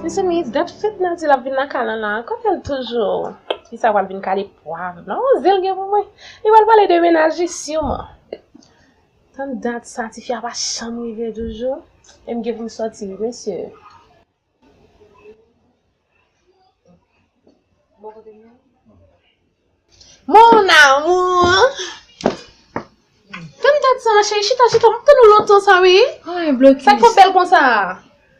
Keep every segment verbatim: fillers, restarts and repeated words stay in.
Mezanmi, dat fèt Nadia ap vin lakay lan la, kote l toujou? Fi sa pral vin kale pwa avè m la. On zen l gen pou mwen. Li pral pale de mennaj li siman. Tann dat sa, tifi a pa janm rive toujou. E m gen pou m sòti wi, mesye. Mon amour! Tann dat sa, cheri, chita, chita, m ap tann ou lontan sa, wi. Ay, blokis. Sa k fè w bèl konsa?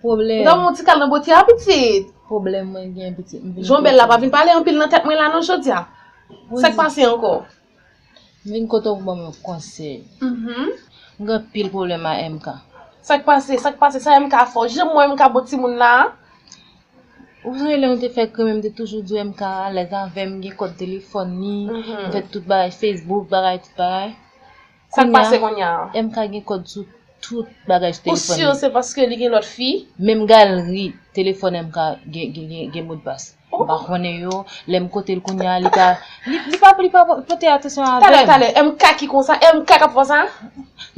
Pwoblèm. Ou ta yon ti kal nan bote a, pitit. Pwoblèm mwen gen, pitit. M vin Jan w bèl la pa vin pale anpil nan tèt mwen la, non, jodi a. Sa k pase ankò? M vin kote w pou ban mwen konsèy. Mhm. M gen anpil pwoblèm a M K. Sa k pase? Sa k pase? Sa M K fè w? Janm wè M K bon timoun la? Ou sonje lè nou te fè krenmen, m te toujou di w M K alèz avè m, gen kòd telefòn li, m fè tout bagay, Facebook, bagay, tout bagay. Sa k pase kounye a? M K gen kòd sou tout bagay sou telefòn li. Ou si se paske li gen lòt fi? Menm galri telefòn M K gen, gen, gen, gen modpas. M pa konnen yo, lè m kote l kounye a, li pa, li, li pa, li pa pote atansyon avè m. Talè, talè, M K ki konsa, M K k ap fè sa?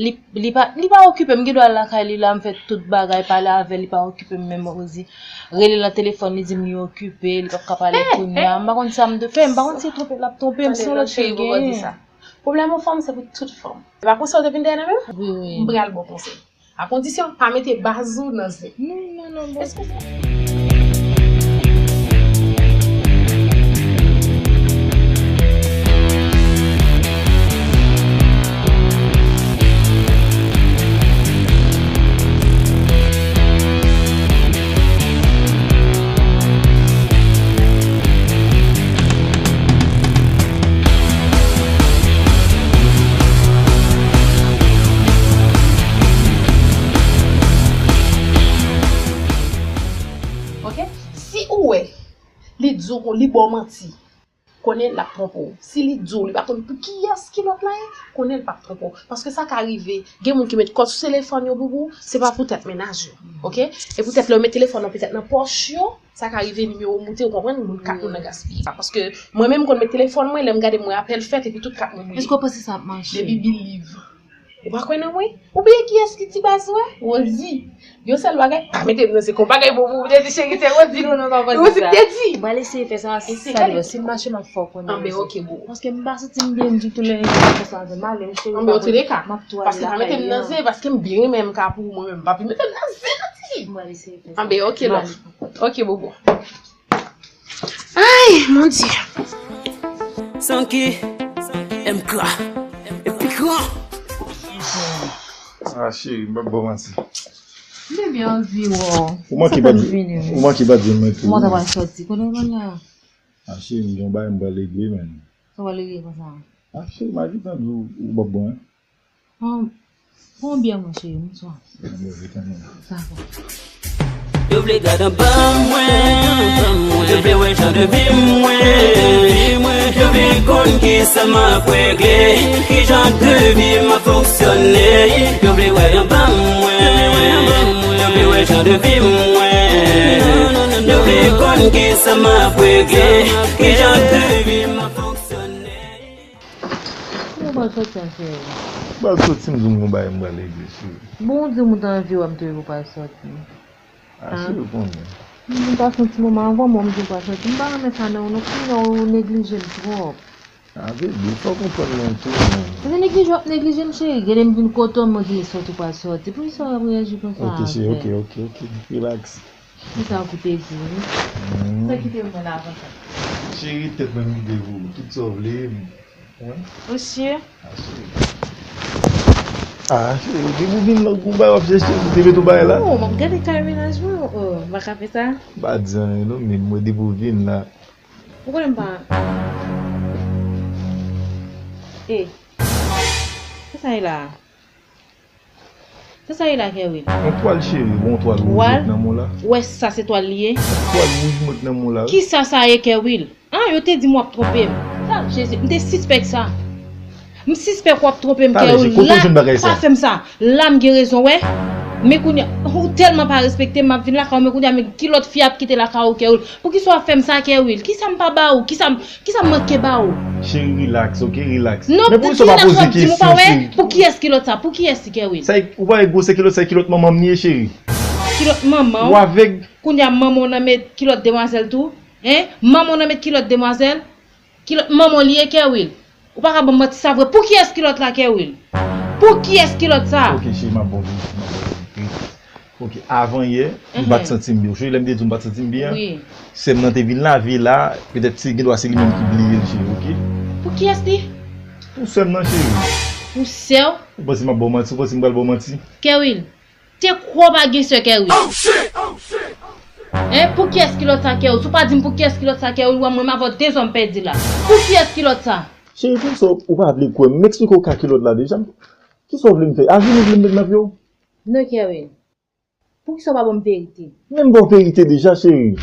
Li, li pa, li pa okipe m, m gen dwa al lakay li la, m fè tout bagay, pale avè l, li pa okipe m menm, Rosie. Rele l nan telefòn, li di m li okipe, li p ap ka pale kounye a. M pa konn sa m dwe fè, m pa konn si l twonpe, l ap twonpe m, se yon lòt fi l genyen. Pwoblèm yon fanm, se pou tout fanm. Se pa konsa w te vin dèyè nan men m? Wi, wi. M pral ba w konsèy. A kondisyon, pa mete baz ou nan zen. Non, non, non, bon. Èske Ok? Si ou wè, li di w, li ba w manti, konnen l ap twonpe w. Si li di w, li pa konn pou kiyès kilòt la ye, konnen l p ap twonpe w. Paske sa ka rive, gen moun ki met kòd sou telefòn yo, boubou, se pa poutèt mennaj yo. Ok? E poutèt lè yo met telefòn nan petèt nan pòch yo, sa ka rive nimewo moute, ou konprann, moun kat moun nan gaspiye. Paske mwen menm, m konn met telefòn mwen, lè m gade m wè apèl fèt, epi tout kat moun mouye. Èske w panse sa ap mache? Depi believe. Ou pa kwè nan mwen? Ou bliye kiyès ki ti baz ou a? Rosie. Yon sèl bagay, pa mete m nan zen. Kon bagay bon pou ou te di, cheri, se Rosie. Non, non, pa di sa. Rosie te di. M pral eseye fè sa, sa depò. Si m mache, m ap fè w konnen. Anben, ok, boo. Paske m pa santi m byen ditou lè m konsa avè m. Ale, cheri. Anben, antouleka, paske pa mete m nan zen, paske m byen renmen M K pou ou, mwen menm. Pa vin mete m nan zen, non, ti. M pral eseye fè sa. Anben, ok, love. Ok, bobo. Ay, mon Dieu. Sanki, M K, epi gran. Ah, cheri, m p ap ba w manti. M te byen anvi wè w. Ou manke bat, ou manke bat zen mwen tou. Mwen ta pral sòti. Kote w pral la? Ah, cheri, m gen yon bagay m pral regle, menn. Sa w pral regle konsa? Ah, cheri, m a gentan di w, ou p ap bon, hein. Bon, bon byen, mon cheri, m swaf. Dakò. Yo vle gad anba mwen, yo vle wè jan de vi mwen, yo vle konn kisa m ap regle, ki jan de vi m ap fonksyone. Yo vle wè anba mwen, yo vle wè jan de vi mwen, yo vle konn kisa m ap regle, ki jan de vi m ap fonksyone. Ou pral sòti a, cheri? M pral sòti, m di w m gon bagay m pral regle, cheri. Bon, ou di m ou t anvi wè m tou epi w pral sòti. Ah, cheri, ou konnen. M pase yon ti moman avè w, m di w pral sòti. M pa renmen sa nan ou non, kounye a ou neglije m twòp. Ah, baby, fò w konprann mwen tou, man. Se neglije w ap neglije m, cheri. Gade m vin kote w, m di m sòti, ou pral sòti. Poukisa w ap reyaji konsa avè m? Ok, cheri, ok, ok, ok. Relax. Kisa w kite di, wi? Sa kite mwen la konsa. Cheri, tèt mwen m kite pou ou. Tout sa w vle, m Wi. Mesye. Ah, cheri. Ah, cheri, depi w vin la, ou gon bagay w ap chèche, ou te mete yon bagay la? Oh, m ap gade kay mennaj mwen, oh, m pa ka fè sa. M pa di anyen non, men mwen depi w vin la. Ou konnen m pa. Eh. Kisa e la? Se sa ye la, Kerwil? Yon twal, cheri, bon, yon twal wouj met nan men w la. Ou wè sa se twal li ye? Yon twal wouj met nan men w la, wi. Kisa sa ye, Kerwil? An, yo te di m w ap twonpe m. Sa, Jezi, m te sispèk sa. M sispèk w ap twonpe m, Kerwil. Talè, kote w jwenn bagay sa? Pa fè m sa. La m gen rezon, wè. Men kounye a, ou tèlman pa respekte m, m ap vin lakay ou, men kounye a, men ki lòt fi ap kite lakay ou, Kerwil? Poukisa w ap fè m sa, Kerwil? Kisa m pa ba ou? Kisa m, kisa m manke ba ou? Cheri, relax, ok? Relax. Non, men poukisa w pa poze kesyon, cheri? Pou kiyès kilòt sa? Pou kiyès li, Kerwil? Sa, ou pa wè gwosè kilòt sa, kilòt manman m li ye, cheri? Kilòt manman w w. Avèg. Kounye a manman w nan met kilòt demwazèl tou. Hein? Manman w nan met kilòt demwazèl. Kilòt manman w li ye, Kerwil. Ou pa ka ban m manti, sa vre. Pou kiyès kilòt la, Kerwil? Pou kiyès kilòt sa? Ok, cheri, m ap bon vin, m ap bon vin. Ok, avan yè, m pa t santi m byen. Ou sonje lè m te di w m pa t santi m byen an? Sè m nan te vin lave la, petèt se gendwa se li menm ki bliye l, cheri, ok? Pou kiyès li? Pou sè m nan, cheri. Pou sè w? Ou panse m ap ba w manti? Ou panse m pral ba w manti? Kerwil, te kwè w pa gen sè, Kerwil. Hein? Pou kiyès kilòt sa, Kerwil? Si w pa di m pou kiyès kilòt sa, Kerwil, wè mwen m avè w dezòm pèdi la. Pou kiyès kilòt sa? Cheri, poukisa ou pa vle kwè m? M eksplike w ka kilòt la deja. Kisa w vle m fè? Ajounen w vle m met nan pye w? Non, Kerwin. Poukisa w pa ban m verite? Men m ba w verite deja, cheri.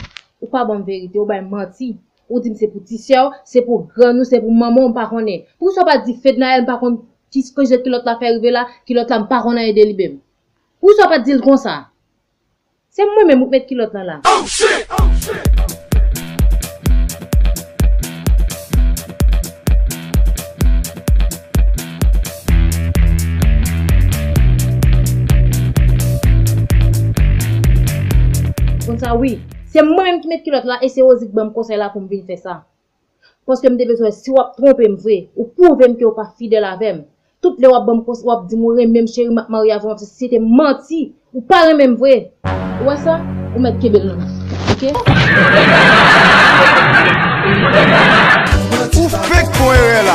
Ou pa ban m verite, ou bay manti. Ou di m se pou ti sè w, se pou grann ou, se pou manman w, m pa konnen. Poukisa w pa di Fednaelle m pa konn ki koze kilòt la fè rive la, kilòt la m pa konn anyen de li menm? Poukisa w pa di l konsa? Se mwen menm ou k met kilòt lan la. Konsa wi, se mwen menm ki met kilòt la e se Rosie k ban m konsèy la pou m vin fè sa. Paske m te bezwen, si w ap twonpe m vre, ou pwouve m ke w pa fidèl avè m. Tout lè w ap ban m konsèy, w ap di m ou renmen m, cheri, m ap marye avè w, se te manti. Ou pa renmen m vre. Ou wè sa? Ou mèt kenbe l nan men. Ok? Ou fenk fè yon erè la.